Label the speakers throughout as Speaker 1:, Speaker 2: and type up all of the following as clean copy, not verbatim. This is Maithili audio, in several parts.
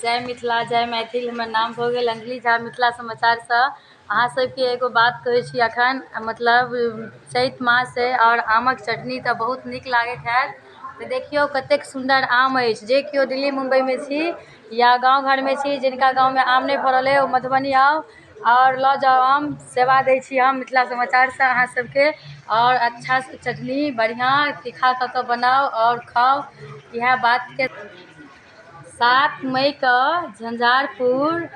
Speaker 1: जय मिथिला जय मैथिल। हमर नाम भऽ गेल अंजलि झा। मिथिला समाचारसँ अहाँ सबके एगो बात कहै छी। एखन मतलब चैत मास अइ आओर आमक चटनी तऽ बहुत नीक लागैत हैत। तऽ देखियौ कतेक सुन्दर आम अछि। जे केओ दिल्ली मुम्बइमे छी या गाँव घरमे छी, जिनका गाँवमे आम नहि फड़ल अइ, ओ मधुबनी आउ आओर लऽ जाउ आम। सेवा दै छी हम मिथिला समाचारसँ अहाँ सबके। आओर अच्छासँ चटनी बढ़िआँ तीखा कऽ कऽ बनाउ आओर खाउ। इएह बातके 7 मईके झंझारपुर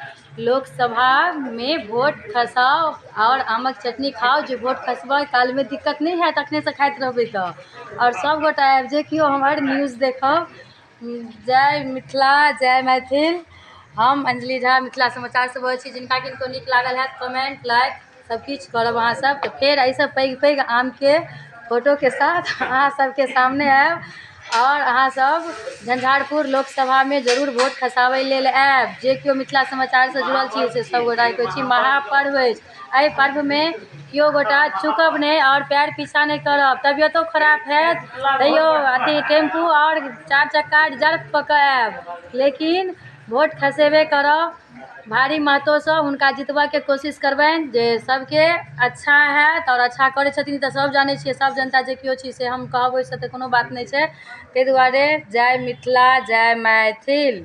Speaker 1: लोकसभामे वोट खसाउ आओर आमक चटनी खाउ। जे वोट खसबै कालमे दिक्कत नहि हैत, अखनेसँ खाइत रहबै तऽ। आओर सभगोटा आबि जे केओ हमर न्यूज देखब। जय मिथिला जय मैथिल। हम अंजलि झा मिथिला समाचारसँ बजै छी। जिनका किनको नीक लागल हैत, कमेंट लाइक सभकिछु करब अहाँसभ। तऽ फेर एहिसँ पैघ पैघ आमके फोटोके साथ अहाँ सबके सामने आयब। आओर अहाँसभ झंझारपुर लोकसभामे जरूर वोट खसाबै लेल आयब। जे केओ मिथिला समाचारसँ जुड़ल छी से सभ गोटाके कहै छी, महापर्व अछि, एहि पर्वमे केओ गोटा चुकब नहि आओर पैर पीछा नहि करब। तबियतो खराब हैत तैयो अथी टेम्पू आओर चारि चक्का रिजर्व कऽ कऽ आयब, लेकिन वोट खसेबे करब। भारी महत्वसँ हुनका जितबयके कोशिश करबनि जे सभके अच्छा हैत आओर अच्छा करै छथिन तऽ सभ जानै छियै, सभ जनता जे केओ छी से हम कहब, ओहिसँ तऽ कोनो बात नहि छै। ताहि दुआरे जय मिथिला जय मैथिल।